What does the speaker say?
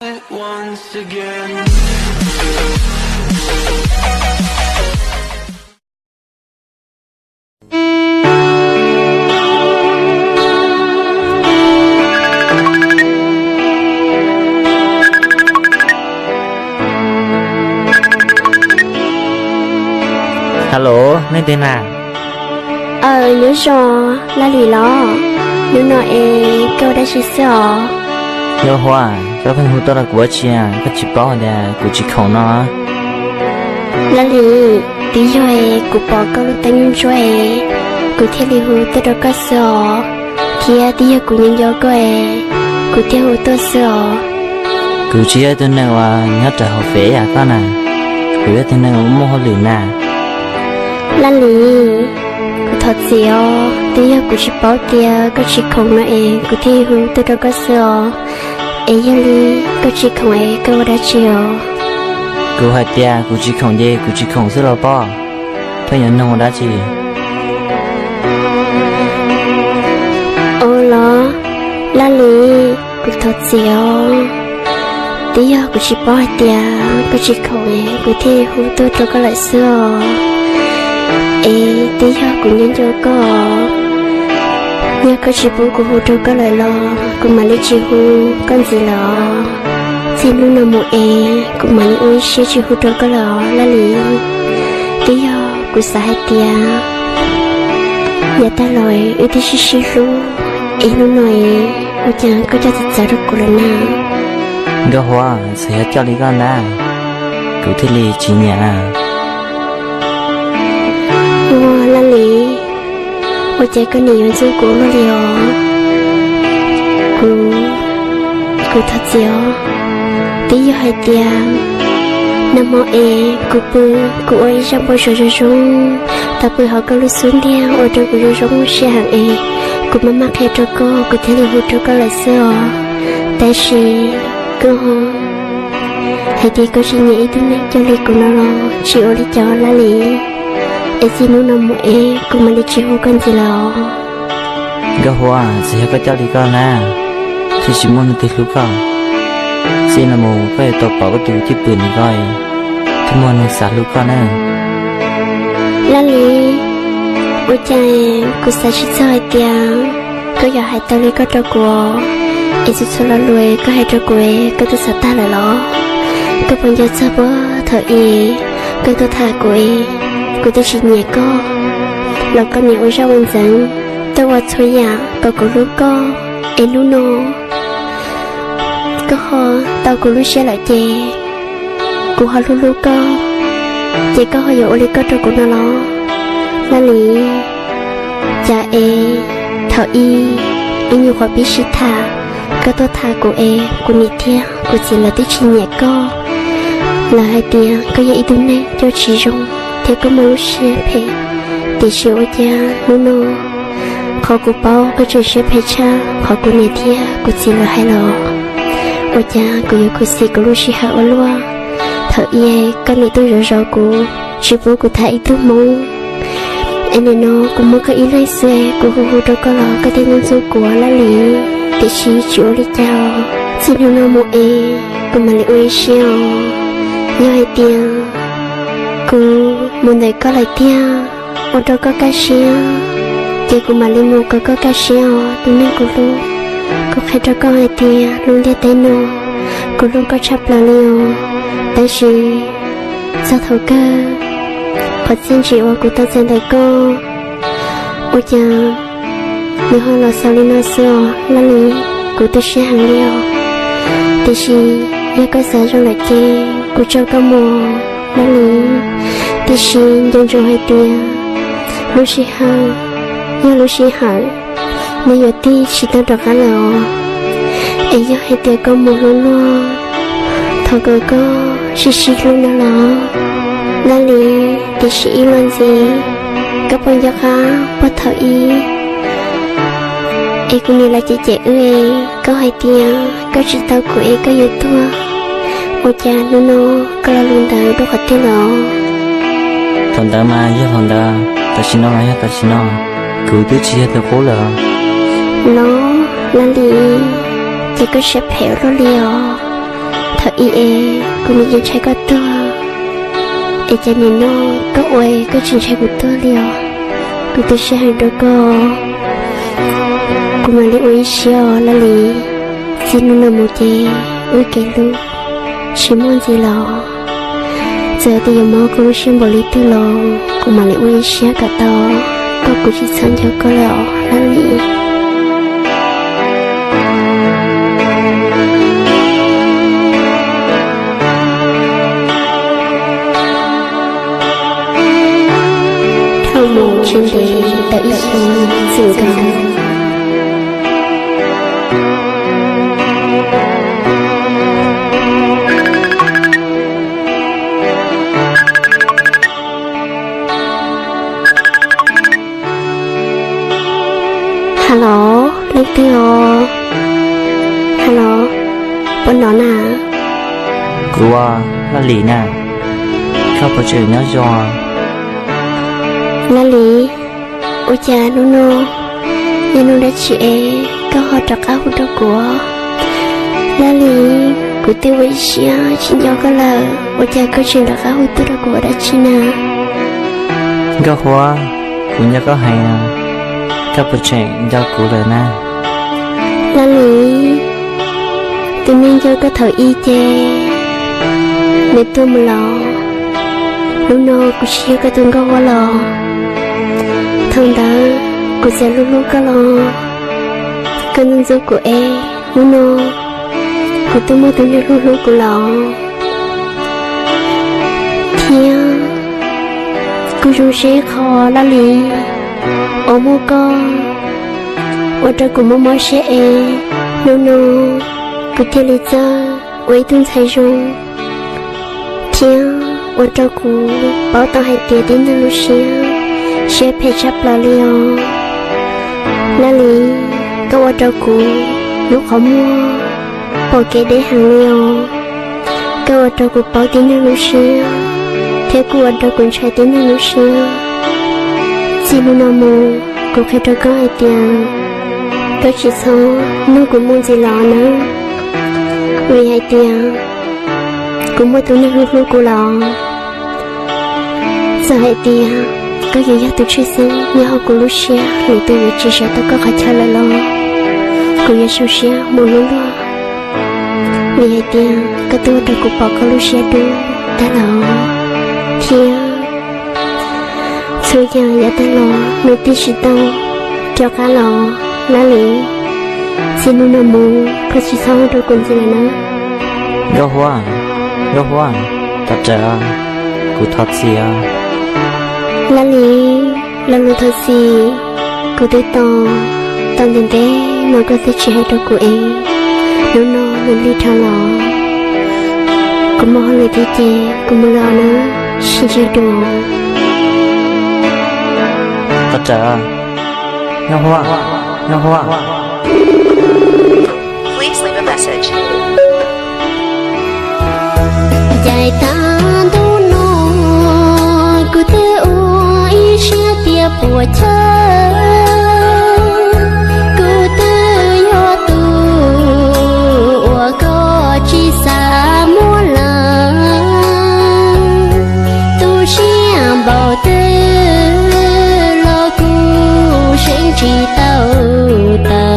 Hello, nej twg na? Aw, nyob zoo, Laj Lis los? Hnub no es koj ua dab tsi xwb os? Nkauj Huab, koj pheej hu tuaj rau kuv ua dab tsi? Koj tsis paub tias kuv tsis khoom no? Laj Lis, twb yog es kuv pom koj lub teeb ntsuab es kuv thiaj li hu tuaj rau koj xwb os, thiab twb yog kuv nyob nco koj es kuv thiaj hu tuaj xwb os. Kuv tsis yog ib tug neeg uas nyob rau hauv fem yam koj na, kuv yog tus neeg uas muaj hauj lwm na. Laj Lis, kuv thov txim os, twb yog kuv tsis paub tias koj tsis khoom no es kuv thiaj hu tuaj rau koj xwb os. Es yog li koj tsis khoom es koj ua dab tsi os? Kuv hais tias kuv tsis khoom ces kuv tsis khoom xwb los pob, pheej yuav nug ua dab tsi? Ua los, Laj Lis, kuv thov txim os, twb yog kuv tsis paub hais tias koj tsis khoom es kuv thiaj hu tuaj rau koj lawm xwb os. Es twb yog kuv nyob nco koj, yog koj tsis pub kuv hu rau koj lawm los kuv mam li tsis hu koj ntxiv lawm os. Txij hnub no mus es kuv mam li ua ib siab tsis hu rau koj lawm os Laj Lis. Twb yog kuv xav hais tias yav tag los wb twb sib sib hlub, es hnub no es ua cas koj coj txawv txawv rau kuv lawm na? Nkauj Huab, txawm yog coj li koj ntag, kuv thiaj li tsis nyiam. Ua Laj Lis, ua cas koj niam yuav ntxub kuv ua luaj li os? Kuv, kuv thov txim os. Twb yog hais tias nag hmo es kuv pw, kuv ua ib zaj npau suav zoo zoo, tau pw hauv koj lub xub ntiag ua rau kuv zoo zoo siab heev es kuv maj maj qhia rau koj, kuv thiaj li hu rau koj lawm xwb os. Tab sis koj hais tias koj tsis nyiam ib tug neeg coj li kuv no los tsis ua li cas Laj Lis. Es txij hnub no mus es kuv mam li tsis hu koj ntxiv lawm os. Nkauj Huab, txawm yog koj coj li koj na, thiaj tsis muaj leej twg hlub koj. Txij no mus koj yuav tau pom koj tus cwj pwm ntawm ko, thiaj muaj neeg xav hlub koj na. Laj Lis, ua cas kuv xav tsis txog hais tias koj yuav hais tau li koj rau kuv, es txhua txhua lo lus koj hais rau kuv koj twb xav tag lawm los? Koj puas nco txog puag thaum ub koj tuaj tham kuv es kuv twb tsis nyiam koj, los koj niam ua zaj ua ntxeev tuaj ua txhua yam kom kuv hlub koj, es hnub no koj ho tau kuv lub siab lawm ces kuv ho hlub hlub koj, ces koj ho yuav ua li koj rau kuv no los? Laj Lis, cas es thaum ub ib nyuag qhuav pib sib tham, koj tuaj tham kuv es kuv niam thiab kuv txiv lawv twb tsis nyiam koj. Lawv hais tias koj yog ib tug neeg coj tsis zoo thiab koj muaj lub siab phem, tiam sis ua cas hnub no qhov kuv paub koj tseem siab phem tshaj qhov kuv niam thiab kuv txiv lawv hais los? Ua cas kuv yuav khuv xim kuv lub sij hawm ua luaj? Thaum ub koj niam tuaj zov zov kuv, tsis pub kuv tham ib tug hmoob, es nim no kuv muaj koj ib leeg xwb, kuv hu hu rau koj los koj thiaj ntxub ntxub kuv Laj Lis. Tiam sis tsis ua li cas, txij hnub no mus es kuv mam li ua ib siab os. Yog hais tias kuv mus ntawm koj lawm tiag, ua rau koj kaj siab, ces kuv mam li mus kom koj kaj siab os tus neeg kuv hlub. Kuv qhia rau koj hais tias lub ntiaj teb no kuv hlub koj tshaj plaws li os. Tab sis txog thaum kawg, qhov txiaj ntsim uas kuv tau txais ntawm koj, ua cas nws ho los xaus li no xwb os Laj Lis. Kuv tu siab heev li os. Tiam sis yog koj xav zoo lawm ces kuv tso koj mus Laj Lis. Tiam sis nco ntsoov hais tias lub sij hawm yog lub sij hawm, nws yuav tig tsis tau rov qab lawm os. Es yog hais tias koj mus hlub luag, thov kom koj sib sib hlub no los Laj Lis. Tiam sis ib los ntxiv, koj puas nco qab puag thaum ub es kuv niam lawv cem cem wb es koj hais tias koj tsis tau kuv es koj yuav tuag? Ua cas hnub no koj lo lus ntawd dua qhov twg los? Thaum ntawd mas yog thaum ntawd, tam sim no mas yog tam sim no, kuv twb tsis yog tus qub lawm. Los Laj Lis, ces koj siab phem ua luaj li os. Thaum ub es kuv nim yeej ntshai koj tuag, es cas nim no koj ua koj tsis ntshai kuv tuag li os? Kuv tu siab heev rau koj. Kuv mam li ua ib siab os Laj Lis. Txij hnub no mus ces wb kev hlub tsis muaj ntxiv los, txawm tias yuav mob koj lub siab npaum li twg los kuv mam li ua ib siab kom tau koj, kuv tsis txhob nco koj lawm os Laj Lis. Dhau mus tsis ntev tau ib xyoos txwm nkaus. Hello, leej twg os? Hello, puas hnov na? Kuv, Laj Lis na, koj puas tseem nyob zoo? Laj Lis, ua cas hnub no yog hnub dab tsi es koj ho rov qab hu rau kuv? Laj Lis, kuv twb ua ib siab tsis nco koj lawm, ua cas koj tseem rov qab hu tuaj rau kuv ua dab tsi na? Nkauj Huab, kuv nco koj heev, koj puas tseem nco kuv lawm na? Laj Lis, tus neeg nco koj thaum ub ces nws tuag mus lawm. Hnub no kuv tsis yog koj tus Nkauj Huab lawm. Thaum ntawd kuv txawm hlub hlub koj los koj ntxub ntxub kuv es hnub no kuv twb muaj tus neeg hlub hlub kuv lawm. Thiab kuv zoo siab ib qho Laj Lis, uas muaj koj ua rau kuv mob mob siab es hnub no kuv thiaj li txawj ua ib tug ntxhais zoo, thiab ua rau kuv paub tau hais tias tib neeg lub siab, siab phem tshaj plaws li os. Laj Lis, koj ua rau kuv lub qhov muag pom kev deb heev li os. Koj ua rau kuv paub tib neeg lub siab, thiab kuj ua rau kuv ntshai tib neeg lub siab. Txij hnub no mus, kuv qhia rau koj hais tias koj tsis txhob nug kuv mus ntxiv los nawb, vim hais tias kuv muaj tus neeg hlub hlub kuv lawm. Txawm hais tias koj yuav yog tus tshwj xeeb nyob hauv kuv lub siab, lwm tus yuav tsis sawv tau koj qhov chaw lawm los, kuv yuav zoo siab mus hlub luag, vim hais tias koj twb ua rau kuv pom koj lub siab dub tag lawm, thiab txhua yam yav tag los nws twb tsis tau rov qab los. Laj Lis, txij hnub no mus koj tsis txhob hu rau kuv ntxiv lawm na. Nkauj Huab, Nkauj Huab, thov rawm, kuv thov txim os. Laj Lis, lo lus thov txim kuv twb tos tau ntev ntev no koj twb tsis hais rau kuv es hnub no nws lig dhau los. Kuv muaj hauj lwm thiab ces kuv mus lawm na, sib ntsib dua. Thov rawm, Nkauj Huab, Nkauj Huab. Ncaim tag ntu no kuv twb ua ib siab tias puas chaw, kuv twb yog tus uas koj tsis xav muab lawm. Tu siab npaum twg los kuv seev tsis tau tawm